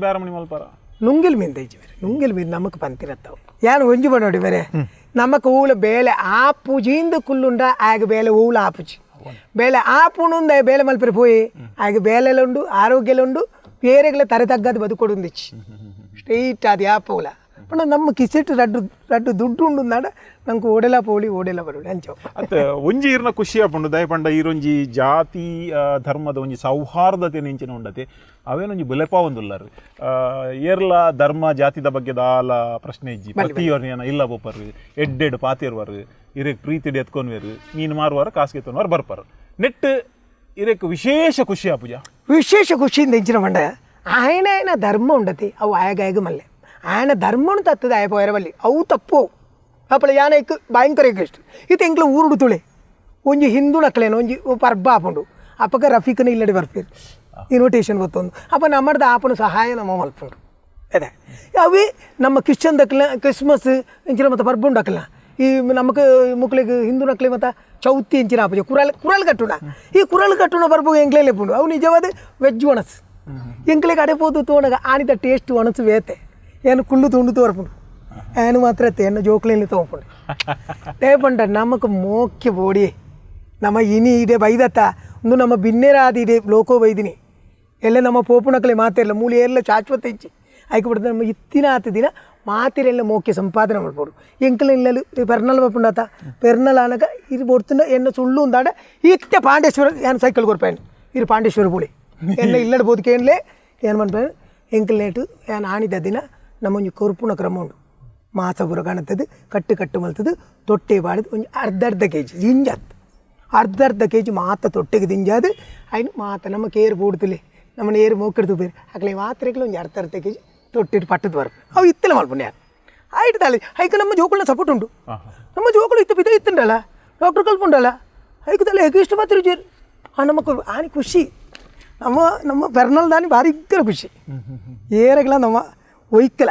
ಬೇರಮಣಿ ಮಲ್ಪರ ನುಂಗಿಲ್ ಮೀನ್ ದೈಜಿ ಬೇರೆ ನುಂಗಿಲ್ ಮೀನ್ ನಮಕ್ ಪಂತಿರತ್ತವು ಯಾನ್ ಒಂಜಿ ಬನೋಡಿ ಬೇರೆ ನಮಕ್ ಊಲ ಬೇಲೆ ಆಪುಜಿಂದ ಕುಲ್ಲುಂಡ ಆಗ ಬೇಲೆ ಊಲ ಆಪುಜಿ ಬೇಲೆ ಆಪುಣುಂದ ಬೇಲೆ ಮಲ್ಪರೆ ಪೋಯಿ ಆಗ ಬೇಲೆಲುಂಡು ಆರೋಗ್ಯಲುಂಡು ಬೇರೆಗಳ ತರೆ ತಗ್ಗದು ಬದುಕೊಡುಂದಿಚ್ಚಿ ಸ್ಟ್ರೈಟ್ ಅದು ಆಪುಲ ಪಂಡ ನಮ್ಮ ಕಿಸೆಟ್ ರಡ್ಡು ರಡ್ಡು ದುಡ್ಡು ಉಂಡು ನಾಡ ನಂಗೆ ಓಡೆಲ ಪೋಳಿ ಓಡೆಲ ಬರೋಳಿ ಅಂಚವು. ಅತ್ತ ಒಂಜಿ ಈರ್ನ ಖುಷಿ ಆಪುಂಡು ದಯಪಂಡ ಈರೊಂಜಿ ಜಾತಿ ಧರ್ಮದ ಒಂಜಿ ಸೌಹಾರ್ದತೆ ನಿಂಚಿನ ಉಂಡತೆ ಅವೇನೊಂಜಿ ಬುಲೆಪಾವೊಂದುಲ್ಲರು. ಏರ್ಲ ಧರ್ಮ ಜಾತಿದ ಬಗ್ಗೆ ದಾಲ ಪ್ರಶ್ನೆ ಇಜ್ಜಿ. ಪ್ರತಿಯೊರ್ನ ಇಲ್ಲ ಬೋಪರ್ ಎಡ್ಡೆಡ್ ಪಾತಿರ್ವರು, ಇರೆಗ್ ಪ್ರೀತಿಡ್ ಎತ್ಕೊನ್ವೇರು, ಮೀನು ಮಾರುವಾರು, ಕಾಸು ಎತ್ಕೊನ್ವಾರು ಬರ್ಪರು. ನೆಟ್ ಇರೆಕ್ ವಿಶೇಷ ಖುಷಿ ಆಪುಜ? ವಿಶೇಷ ಖುಷಿಯಿಂದ ಎಂಚಿನ ಪಂಡ ಆಯನ ಆಯನ ಧರ್ಮ ಉಂಡತಿ ಅವು ಆಯಗಾಯಗ ಮಲ್ಲೆ ಆಯನ ಧರ್ಮನು ತತ್ತದ ಆಯ ಪೋಯರವಲ್ಲಿ ಅವು ತಪ್ಪು ಅವು. ಅಪ್ಪಳ ಯಾನ ಇಕ್ ಭಯಂಕರ ಇಷ್ಟು ಇತ್ತು. ಎಂಕ್ಲ ಊರುಡು ತುಳೆ ಒಂಜಿ ಹಿಂದೂ ನಕ್ಲೇನು ಒಂಜಿ ಪರ್ಬ ಆಪುಂಡು, ಅಪ್ಪಗ ರಫೀಕನ ಇಲ್ಲಡೆ ಬರ್ಪೇರು, ಇನ್ವಿಟೇಷನ್ ಗೊತ್ತೊಂದು. ಅಪ್ಪ ನಮ್ಮಡ್ದ ಆಪನ ಸಹಾಯ ನಮ್ಮ ಮಲ್ಪುಂಡು ಅದೇ. ಅವೇ ನಮ್ಮ ಕ್ರಿಶ್ಚಿಯನ್ ದಕ್ಲ ಕ್ರಿಸ್ಮಸ್ ಇಂಚಿನ ಮತ್ತು ಪರ್ಬ ಉಂಡಕ್ಲ. ಈ ನಮಕ್ ಮುಕ್ಳಿಗೆ ಹಿಂದೂ ನಕ್ಲೆ ಮತ್ತು ಚೌತಿ ಇಂಚಿನ ಆಪುಜ ಕುರಲ್ ಕುರಲ್ ಕಟ್ಟುಣ. ಈ ಕುರಲ್ ಕಟ್ಟುಣ ಪರ್ಬ ಎಂಕ್ಲೇಲೆ ಪುಂಡು. ಅವು ನಿಜವಾದ ವೆಜ್ ಒಣಸ್. ಎಂಕ್ಲೆ ಕಡೆ ಪೋದು ತೋಣಗ ಆನಿದ ಟೇಸ್ಟ್ ಒಣಸು ಬೇತೆ. ಏನು ಕುಳ್ಳು ತುಂಡು ತೋರ್ಪುಂಡು ಏನು ಮಾತ್ರ ಎನ್ನು ಜೋಕ್ಲೆಯಲ್ಲಿ ತೋಪುಂಡು. ಪಂಡ ನಮಕ್ ಮೋಕ್ಯ ಬೋಡಿ ನಮ್ಮ ಇನಿ ಇಡೆ ಬೈದತ್ತ ಒಂದು ನಮ್ಮ ಬಿನ್ನೆರಾದ ಇಡೆ ಲೋಕೋ ಬೈದಿನಿ ಎಲ್ಲ ನಮ್ಮ ಪೋಪುಣಕ್ಲೆ ಮಾತಿರಲ್ಲ ಮೂಲಿ ಎಲ್ಲ ಶಾಶ್ವತ ಇಚ್ಚಿ ಐಕೆ ಬಿಡ್ದು. ನಮ್ಮ ಇತ್ತಿನ ಆತ ದಿನ ಮಾತಿರೆಲ್ಲ ಮೋಕ್ಯ ಸಂಪಾದನೆ ಮಾಡ್ಬೋದು. ಎಂಕಲ ಇಲ್ಲಲು ಪೆರ್ನಲ್ ಬಪ್ಪುಂಡಾತ ಪೆರ್ನಲ್ ಆನಗ ಇದು ಬೊಡ್ತುಂಡ ಎನ್ನ ಸುಳ್ಳು ಉಂದಾಡ. ಇತ್ತೆ ಪಾಂಡೇಶ್ವರ ಏನು ಸೈಕಲ್ ಕೊರ್ಪೇನು ಇರು ಪಾಂಡೇಶ್ವರ ಪುಳಿ ಎನ್ನ ಇಲ್ಲಡ್ ಬೋದು ಕೇನ್ಲೆ ಏನು ಮನ್ಪೇನು. ಎಂಕಲ್ ನೇಟು ಏನು ಆಣಿದ ದಿನ ನಮ್ಮೊಂಜಿ ಕೊರ್ಪುನ ಕ್ರಮ ಉಂಡು. ಮಾಸ ಪೂರ ಕಾಣುತ್ತದೆ ಕಟ್ಟು ಕಟ್ಟು ಮಲ್ತದ್ದು ತೊಟ್ಟೆ ಬಾಡಿದ್ ಒಂಜಿ ಅರ್ಧ ಅರ್ಧ ಕೆ ಜಿ ದಿಂಜಾತ್ ಅರ್ಧ ಅರ್ಧ ಕೆ ಜಿ ಮಾತ ತೊಟ್ಟೆಗೆ ದಿಂಜಾದು ಐನು ಮಾತ ನಮ್ಮ ಕೇರು ಪೂಡ್ತಿಲೆ ನಮ್ಮನ್ನ ಏರು ಮೋಕೆಡ್ದು ಬೇರೆ ಅಕ್ಲೆ ಮಾತ್ರೆಗಳು ಒಂಜಿ ಅರ್ಧ ಅರ್ಧ ಕೆ ಜಿ ತೊಟ್ಟಿಟ್ಟು ಪಟ್ಟದ ಬರ್ಪು. ಅವು ಇತ್ತಲ ಮಲ್ಪುಂಡು ಯಾರು ಆಯ್ತು ತಾಳಿ ಐಕ ನಮ್ಮ ಜೋಕುಳನ್ನ ಸಪೋರ್ಟ್ ಉಂಟು. ನಮ್ಮ ಜೋಕುಳು ಇತ್ತು ಪಿತ ಇತ್ತುಂಡಲ್ಲ ಡಾಕ್ಟರ್ ಕಲ್ಪುಂಡಲ್ಲ ಐಕು ತಲೆ ಹೇಗೆ ಇಷ್ಟು ಮಾತ್ರ ಜೇರು ಆ ನಮ್ಮ ಆನಿ ಖುಷಿ. ನಮ್ಮ ನಮ್ಮ ಪೆರ್ನಲ್ ದಾನಿ ಭಾರಿ ಇಕ್ಕರ ಖುಷಿ ಏರಗಲ ನಮ್ಮ ಒಯ್ಕಲ.